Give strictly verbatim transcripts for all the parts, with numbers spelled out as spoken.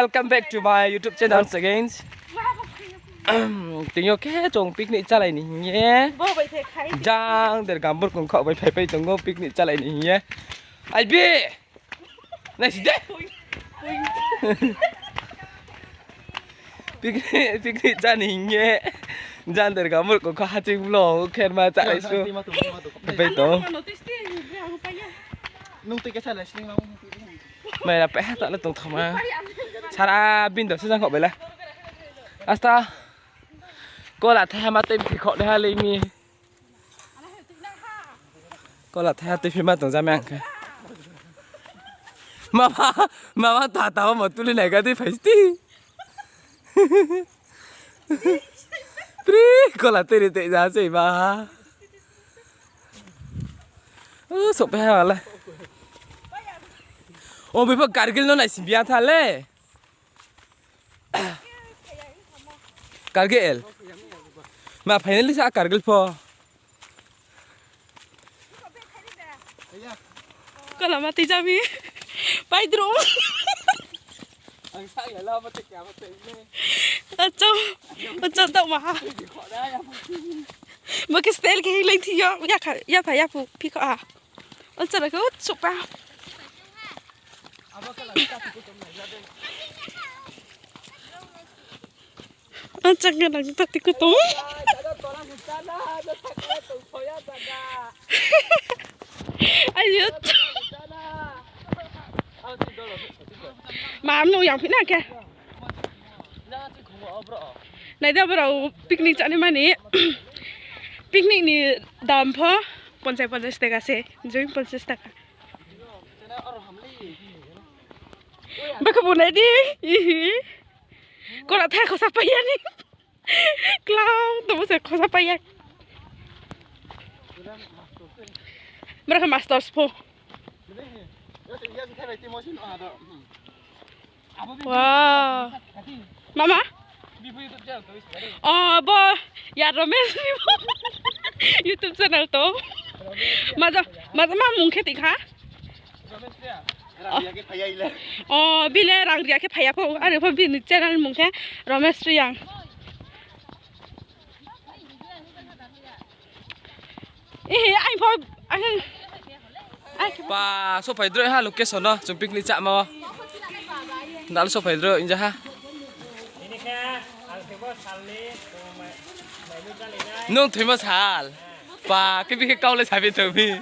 Welcome back to my YouTube channel once again. Tini yo khe chung picnic chálai ni hing ye. Jang der gambur kongkhaoh bai phaipai tong ou picnic chálai ni hing ye. Aibi! Naisi de! Picnic, picnic chá ni hing ye. Jang der gambur kongkhaoh haching blo kherma chálai su. Phaipai tong. Maira paiha ta le tongthama. Sara bindo se jang khaoh bai la. Asta. Kola thaiha ma tei bthi khaoh naiha le mi. Kola thaiha tei phi ma tong ja mi ang khe. Mama, mama tata mo tuli nai ga di phai sti. Pri, kola tei ri tei ja se ba. O, souhphai ha le. O, bipho Kargil no naising bia tha le. Kargil. Ma finally sa Kargil pho. Kola ma tei ja mi. Paidrung. Acho, acho, tau maha. Bo khe style khe hinglai thi yo, ya kha, ya pha, ya phu, phi kho a. Acho ra khe, o, souhphai. Acho ra khe, tati kutong. Ayo. Mam no yang phina khe. Nai da brao picnic chá ni mani. Picnic ni dam pho ponchas, ponchas taka se, join ponchas taka. Bkha bu nai di. Ihi. Kora thai khosa pai ya ni. Klau, tongmo se khosa pai ya. Bro khe masters pho. Wow. Mama? O, bo ya Romesh ni bo YouTube channel tong. Maja, maja ma mung khe tikha? O, bile rang ri ya khe phai ya pho, are pho bini channel mung khe Romesh Reang. Ihi, ang pho, ang, ang. Pa, sophai droi ha location no, chung picnic chámo. Dal sophai droi, inja ha. Nung thoimo sal. Pa, kibi khe kau le sabi tong mi.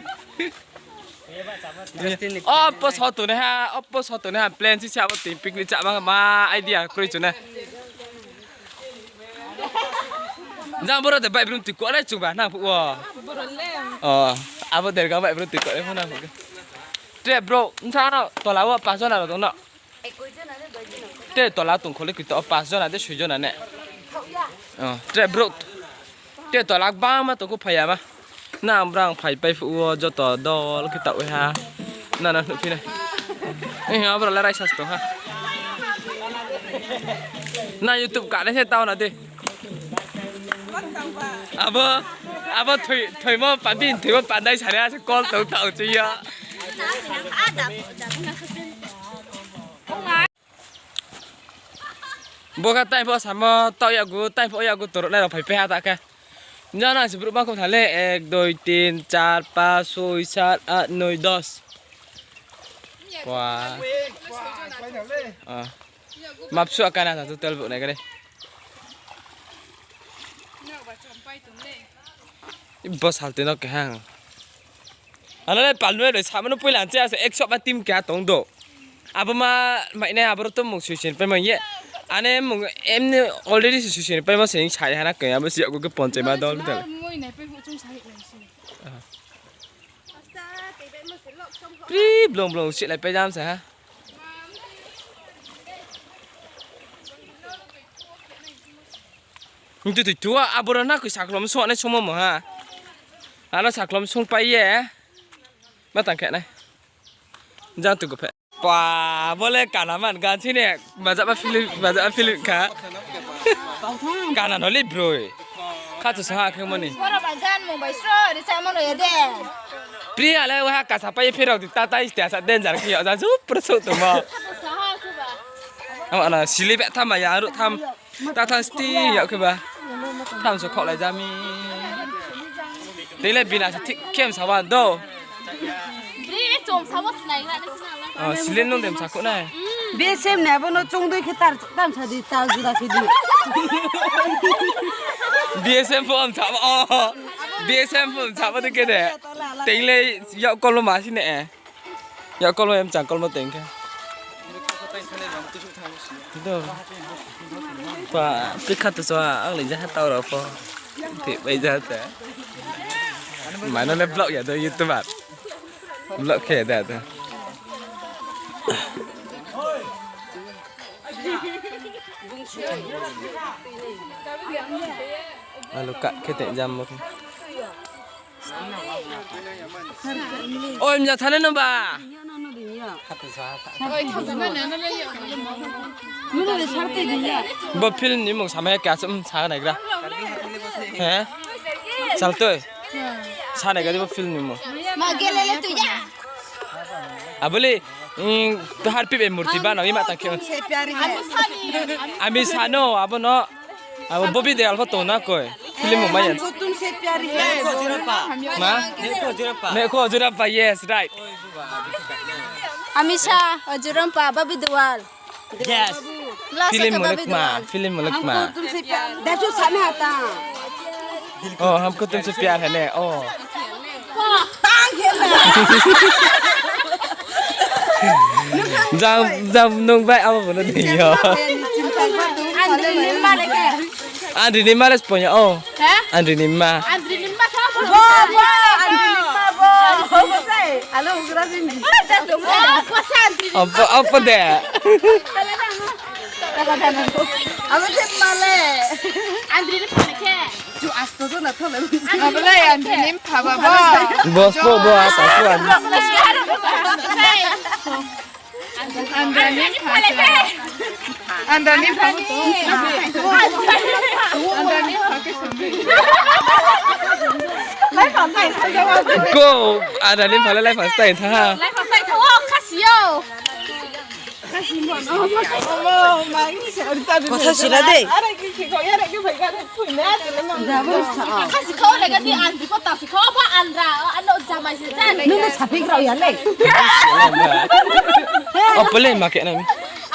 Oppo so tongnai ha, oppo so tongnai ha, plan si se abo tei picnic cháma ma idea kroi chung nai. Jang boro de bai brum tui kore chung ba na phuh wo. O, abo derga bai brum tui kore pho na phuh. Tre bro, nsa no tola wo pas jona rao tong no. Te tola tong khole kito o pas jona de soi jona ne. O, tre bro. Te tola gbangma tong kho phai ya ma. Na ang brang phai pai phuh wo joto dol khe taoh ha. Na na nuhphi nai. Abo rao le raisa se tong ha. Na YouTube kanai se taoh na de. Abo, abo thoi, thoimo pa, bini thoimo pandai sari ase call tong taoh chi ya. Bo khe tai pho samo taoh yagu, tai pho yagu toro nai rao phai pai ha ta khe. Jana se brouh ma kho tha le, ek, dui, tin, char, pas, soi, sat, at, noi, dos. Wa. Mapsu akana ta total brouh nai kare. Bo saltoi no keha. Ano le palnu le samano poila nche ase ekso ma team keha tong do. Abo ma mainai aboro to mung suisin paimo ye. Ane mung emni already suisin paimo se sa ha na khe abo si yago khe ponchai ma dol tal. Pri blong blong silai pai jam sa ha. Ntu tui tua aboro na koi saklom suh nai sumo mo ha. Ano saklom sung pai ye. Ma tang khe nai. Jang tu gophe. Pa, bo le kana man gan sini. Majak ma film, majak ma film kha. Kana no le broi. Kha tu saha khe moni. Boro ba gan mung bai sro, ri sa mano ya de. Priya le wa kasa pai pherao di tata iste asa danger khe ya. Jang su pro so tu ma. Kha tu saha su ba. Ang ano sili beh tham ya, ang ruh tham. Ta tham sti yag khe ba. Tham so khaohlai ja mi. Tei le bina se thik khe msa wa do. Bri chom sa bo snai na ni sna la. Oh, sili nung dem sa kho nai. B S M ne bo no chung dui khe tar tam sa di, ta jura khe di. B S M phone sa bo. Oh. B S M phone sa bo de khe de. Tei le yag kolmo ma si ne. Yag kolmo em chang kolmo teng khe. Do. Pa, pi kha tu so ang le ja tau ro pho. Thik bai ja ta. Mano le vlog ya do YouTuber. Vlog khe da do. Alo ka khe te jam mo. Oi, mja thane no ba? Bo film ni mung samaya kya sa naigra? He? Saltoi. Sa naigra di bo film ni mung. Ma gelele tu ya. Abole, mm, to har pibe murti ba na, ima ta khe. Ami sano, abo no. Abo Bobby Deol pho tong na koi. Film mung mai ya. हमको तुमसे प्यार है। Ma? मेरे को अजूराप्पा। मेरे को अजूराप्पा, yes, right. Amisha, Ajurampa, Bobby Deol. Yes. Film muluk ma, film muluk ma. हमको तुमसे प्यार। Dasu sana ta. Oh, हमको तुमसे प्यार है ने. Oh. Jang, jang nung bai abo bo no dei yo. Andri ni ma le ke. Andri ni ma le sponya, oh. He? Andri ni ma. Andri ni ma tha bo. Bo, bo, Andri ni ma bo. Bo sai. Alo, ugra bin. Bo sa Andri ni ma. Apa, apa de? Abo se ma le. Andri ni ma le ke. Ju asto to na thole. Abo le Andri ni mpha ba bo. Bo spo bo asa spo Andri. Andri ni mpha se. Andri ni mpha to. Andri ni mpha ke sami. Ko, Andri ni mpha le lai first time tha. Lai first time tha. Oh, khasi yo. Kotha sila de. Khasi kau le gati andri ko ta si kau ba andra, ano jamai se ja. Nung no saphi grao ya le. Apa le ma khe nai.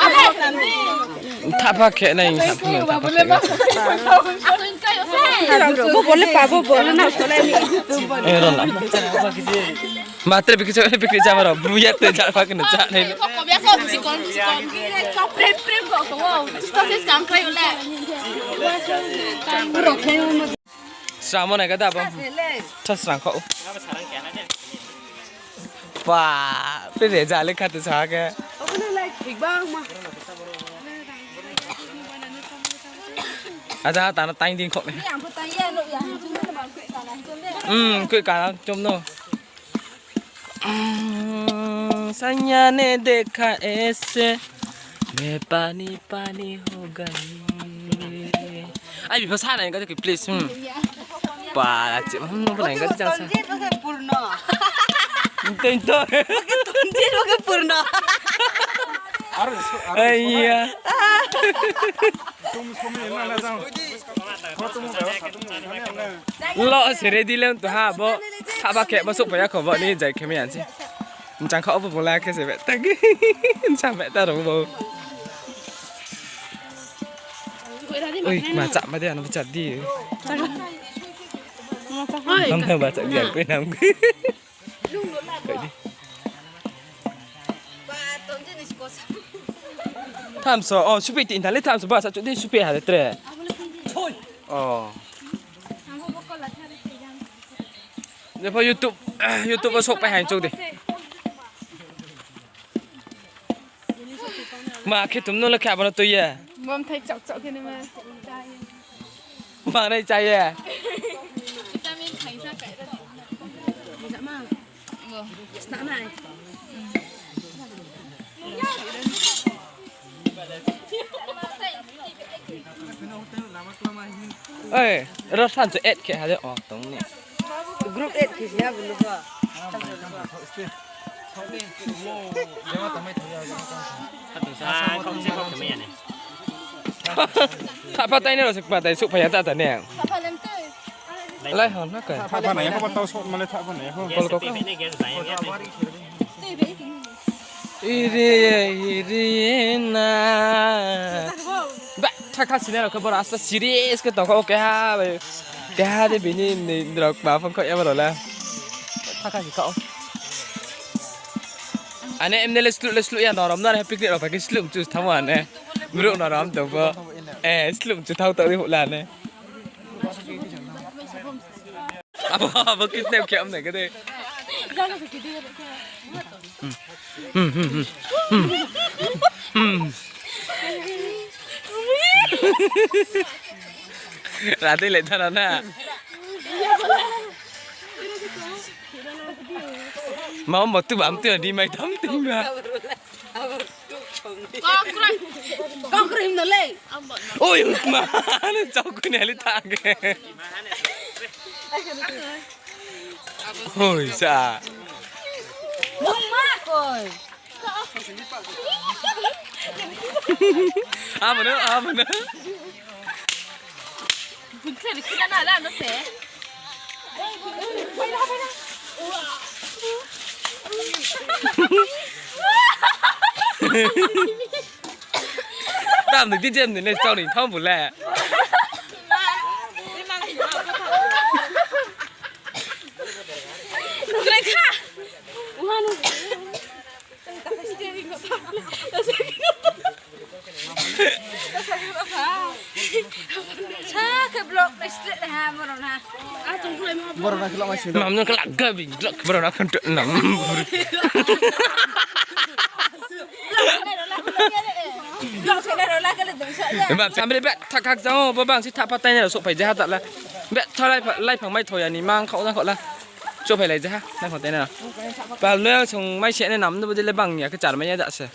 Apa? Thapa khe nai, saphi nai, thapa khe nai. Ako in kayo se. Bo bole pa, bo bole na sole ni. Eh, ron la. Matre bikri cha, bikri cha maro, bru ya te ja pa kena cha nai. Ko ko bia ko chikon, chikon. Ko prem, prem ko ko. Chista se skang kai ule. Sramo nai ka da ba. Cha srang ko. Pa, pe re ja le kha tu sa ke. Aja ta na tain ding ko ne. Hmm, kui ka na chom no. Sanya ne dekha aise, main pani pani ho gayi. Ai, bipho sa nai ka ki please. Hmm. Pa, la chi, hmm, pa nai ka jang sa. Tonjit bo ke purno. Tonjit bo ke purno. Aiya. Lo se ready le tu ha bo. Haba khe bo sokpaya kho bo ni jai khe mi ansi. Nchang kha bo bo la khe se be ta. Nchang be ta ro bo. Oi, ma cha ma de ano cha di. Nam thang ba cha di ang pe nam. Thamso, oh, supi ti intale thamso ba sa chu di supi ha de tre. Oh. Jepho YouTube, YouTube o sok pai hai chok de. Ma khe tum no le khe abo no tui ye. Bom thai chok chok khe ni ma. Mangnai cha ye. Vitamin thai sa kai da. Bo. Snanai. Oi, ro san chu add khe ha de o tong ni. Group add khe ya bu lu ba. Thapa tainai rao se kma tai souhphai ya ta ta ne. Lai hon na ka. Thapa nai ya pho tau souh ma le thapa nai ya pho. Kol kok. Iri, iri na. Ba, thakha sinai rao khe boro asta serious khe tong kho keha bai. Keha de bini ni rao kma phone kho ya boro le. Thakha si kha. Ane M N L A sluh le sluh ya norom no ane picnic rao phai khe sluh mchu thangmo ane. Brouh norom tong pho. Eh, sluh mchu thang tong di houh la ane. Abo, abo kidnap khe amnai khe de. Ra dei le thana na. Ma mo tu bam tu di mai tam ting ba. Kau krim no le. Oi, ma, anu chau ku ne li ta ke. Oi, sa. Mung ma koi. Amo no, amo no. Bung khe ni kina na la no se. Tam ni di jem ni ne chau ni thang bu le. Kre kha. Sa khe block na straight na ha, morom na. Borok na khe lama sing. Mam no khe lak ga bi block borok na khe nam. Ba, samri ba, thak khak jang o, bo bang si thapa tainai rao souhphai je ha ta la. Ba, tha lai pha-, lai phang mai thoya ni mang khau jang khau la. Souhphai lai je ha, lai phang tainai rao. Pal no yang song mai se ne nam no bo de le bang ya khe char mai ya da se.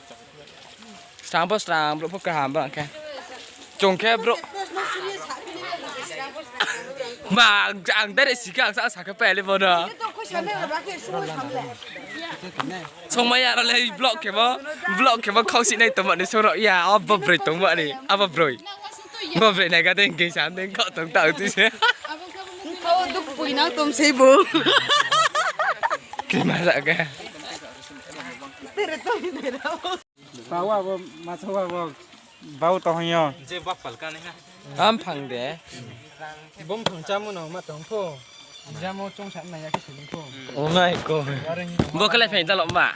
Srang pho srang, brouh pho kaham bang khe. Chung khe brouh. Ma, ang, ang direct si khe ang sa, sa khe pai le bo no. Songmai ya rao le block khe bo, block khe bo khausi nai tongma ni song rao ya, abo broi tongma ni, abo broi. Bo broi nai ga dei hing khe sa dei kho tong ta ti se. Kau duk pui nang tom se bo. Kri ma sa khe. Tere tom ni dera. Tawa bo, masawa bo, bau tong yo. Je bak pal ka nai ha. Am phang de. Bom phang chamu no ma tong pho. Jamo chong sa nai ya khe se pho. O nai ko. Bo khe lai phai dalo ma.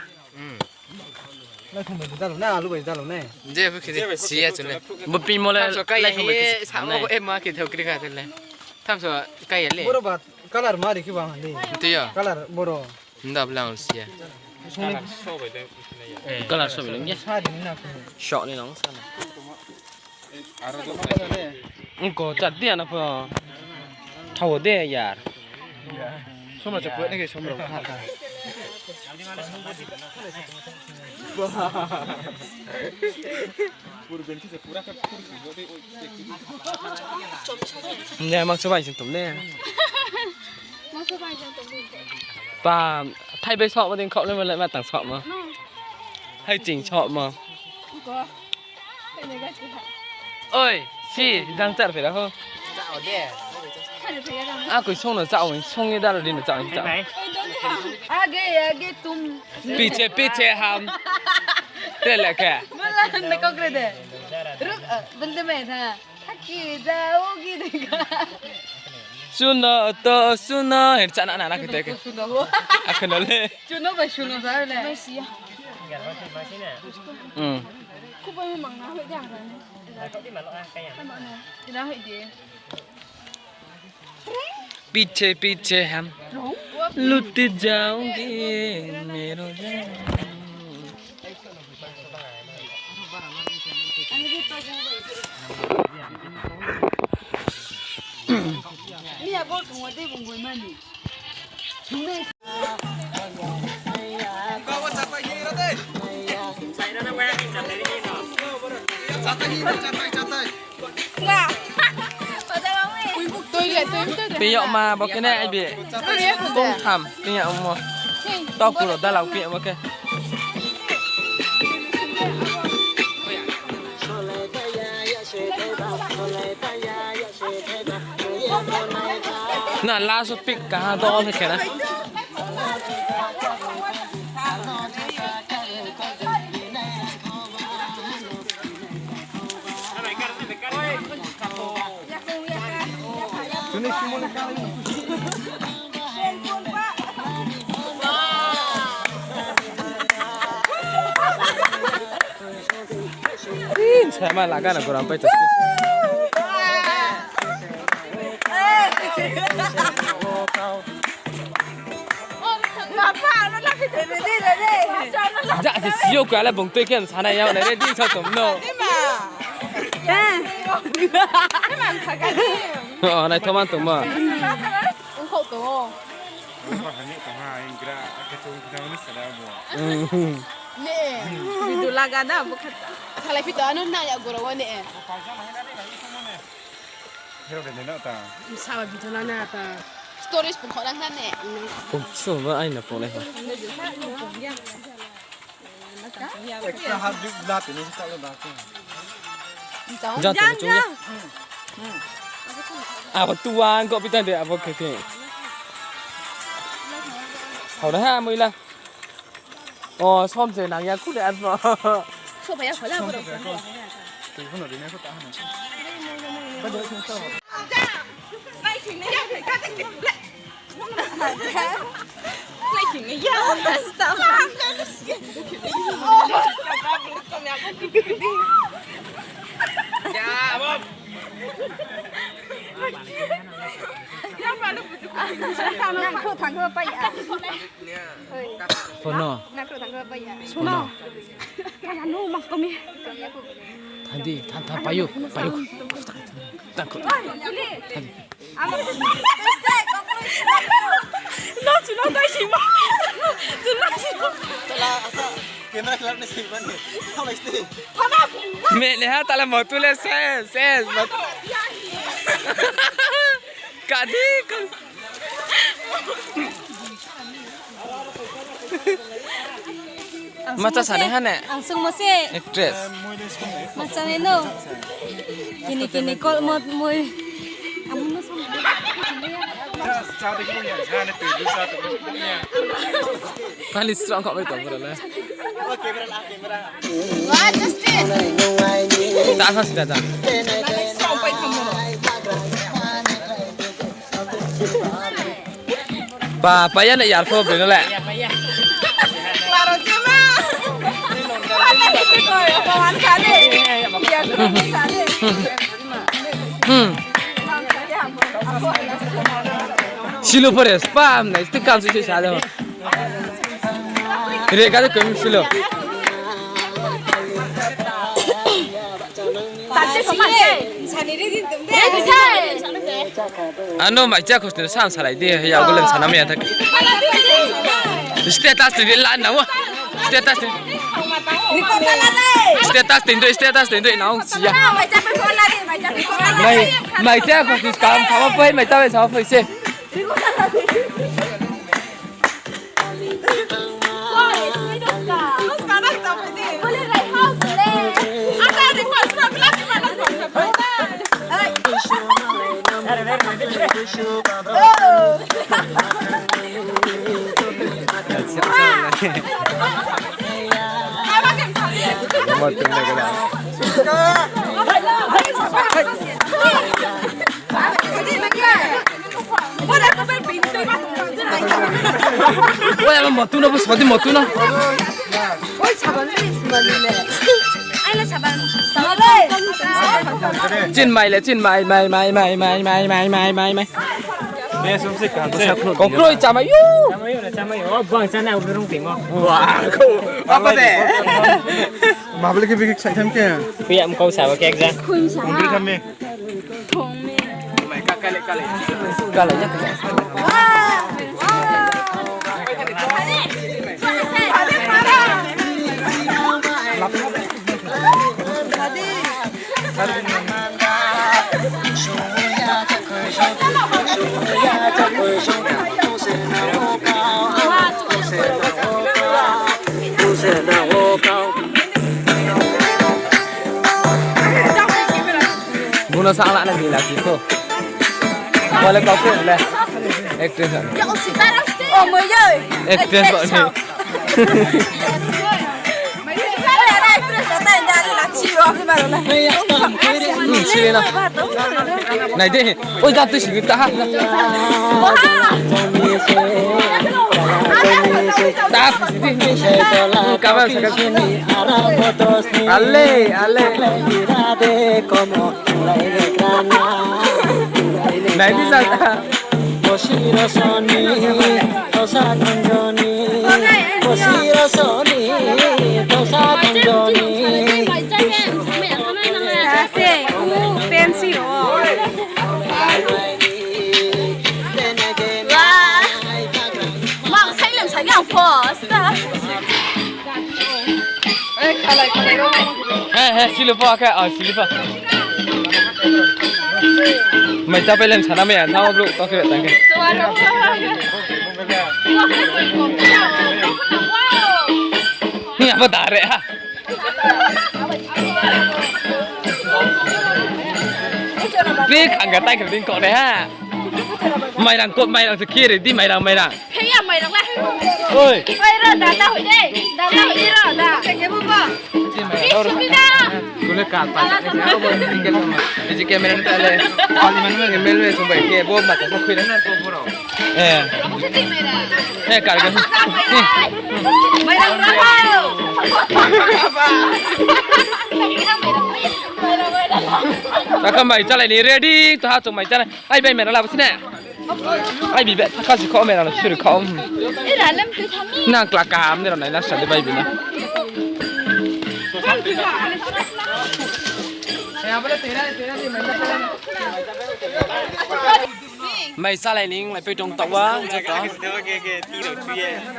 Lai phang bai dalo na, alu bai dalo na. Je bo khe si ya chule. Bo pi mo le lai phang bai khe sa mo e ma khe thau kri kha le. Thamso kai ya le. Boro ba color ma ri khe ba ha le. Nti ya. Color boro. Nda blang sia. Song ni. Color so bilang ya. Sa di na ko. Sok ni nong sa na. Ngko chat dia na pho. Thao de yar. Somra se phuh ni ke somra. Ne, mangso bai sing tom ne. Pa, thai bai sok ma ding khop le ma le ma tang sok ma. Hai ching sok ma. Oi, si, jang char phera ho. A koi song no chao, song ye daro di no chao, chao. Age, age, tum. Piche, piche, ham. Te le khe. Mala ne kokre de. Ruk, bende me tha. Thaki jaogi de ka. Suno to suno, her chana na na kete ke. Suno bo. Akhno le. Suno ba suno sa le. Mai siya. Hmm. Kubai mang na hoi de ang ne. Ina hoi de. पीछे पीछे हम लुट जाओगे मेरे जान। Tui yagma bo khe nai aibi. Kong tham tui yagmo. Tau puro dalau pi abo khe. Na last pick kaha do on khe na. Ih, sama laga na kurang pai tas. Ja se sio ko ale bung tui khe sana ya na ready sa tom no. Oh, nai thoman tong ma. Ungkho to. Ungkho hani tong ha ingra ake chung kna ni sana mo. Ne. Video laga na bo kha. Salai phi to ano na ya goro ne. Hero de ne na ta. Sawa video la na ta. Stories pung kho lang na ne. Pung so ba ai na pung le. Ekta hat jug la tini sa lo ba ko. Jang, jang, jang. Abo tuang ko pitang de abo khe khe. Hau na ha mui la. O, som se nang ya khu de abo. So ba ya khola bo. Tui phuno ri na ko ta ha na. Nang kho thang kho pai ya. Phono. Nang kho thang kho pai ya. Phono. Kaya no mang komi. Thandi, than than payu, payu. Than kho. Thandi. Amo. No, chuno dai sima. Chuno sima. Camera kelak ni sima ni. Thanglai sini. Me leha tala motu le ses, ses, motu. Kadi, kadi. Macha sani hane. Ang sungmo se. Actress. Macha ne no. Kini kini kol mot moi. Amun no sung. Kali strong kok bai tong bro le. Ta sa sida ta. Ba, paya na yar pho bino le. Hmm. Silo pore, spam na, isti kam sisi sa do. Re ka de kami silo. Ano mai cha khosni sam salai di, ya gulem sanam ya thak. Status ni la na wa. Status ni. Status ni do, status ni do na ong siya. Mai, mai cha khosni kam sama poi, mai cha sama poi se. Oi, ama motu no, bus motu, motu no. Oi, saban ni, saban ni le. Ai, le saban. Chin mai le, chin mai, mai, mai. Kokroi chamai yo. Chamai yo, chamai yo. O, bang chana, ubrung timo. Wah, ko. Apa de? Mabli ke bigi sai tham ke? Kuya mkau sawa ke ekja. Khuim sama. Umbri kami. No sa la na di la ki ko. Wale kau ke le. Actress. Oh, mo ye. Actress ba ni. Hmm, sile na. Nai de. Oi, jat tu sigi ta ha. Ta sigi. Kamera saka. Ale, ale. Nai di sa ta. He, he, silo pho, akhe, oh, silo pho. Mai cha pai lem sana mai ya, tamo bro, tong khe tang khe. Ni abo da re ha. Pi khang ga tai khe ding ko de ha. Mairang ko, mairang se khiri di, mairang, mairang. Phei ya mairang la. Oi. Oi, ra da, da hoi de. Da, da hoi de, ra da. Kule ka pa. Isi camera ni ta le. Pali manu manu mel mel sumbai ke bo mata sa khui na ko boro. Eh. Eh, kar ga. Mairang ra. Saka mai chalai ni ready to ha chung mai chalai. Ai bai mera labo sine. Ai bi be thaka si kho mera lo suri kho. Nang kla kaham ni ro nai na sa de bai bi na. Mai salai ning lai pei tong tawa joto.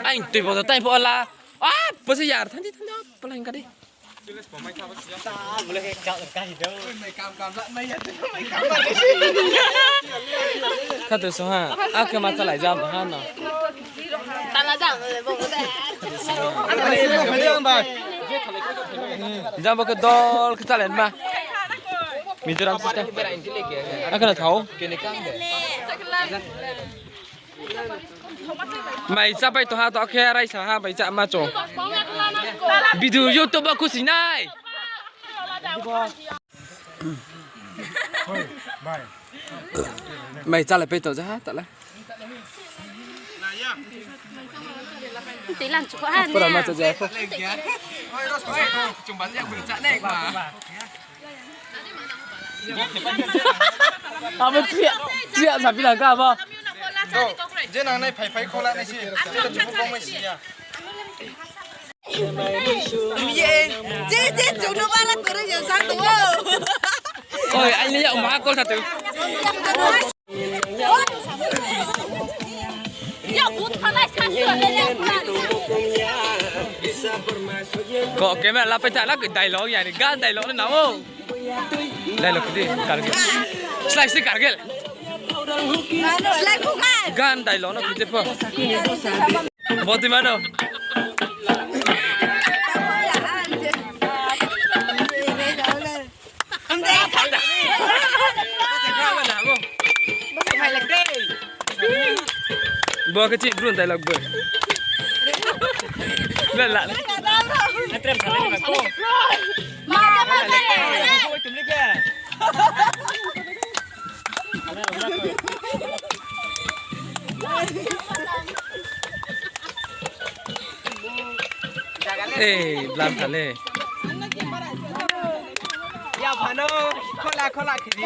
Ai tui bo tai pho la. Ah, bo se yar thanti thanti pala hingka di. Kha tu song ha, a khe ma chalai jam ha no. Jam bo khe dol khe chalai ma. Mizoram system. A khe na thao. Mai cha pai to ha to khe raisa ha bai cha ma cho. Video YouTube o khusi nai. Mai chalai pai to ja ha tala. Tei lan chu ha. Pura ma cha ja. Abo tia, tia sabi lang ka abo. Je nang nai phai phai khola nai si. Bo mai si ya. Ye, je, je, chung no bara kore ye sa tu. Oi, ai le ya ma ko sa tu. Ko camera la pai tha la, dialogue ya ni, gan dialogue na o. Dialogue di, Kargil. Slai si Kargil. Gan dialogue na kuje pho. Boti mano. Bo khe chi brun dialogue bo. La la. Ei, blam thale. Ya phano, khola, khola khidi.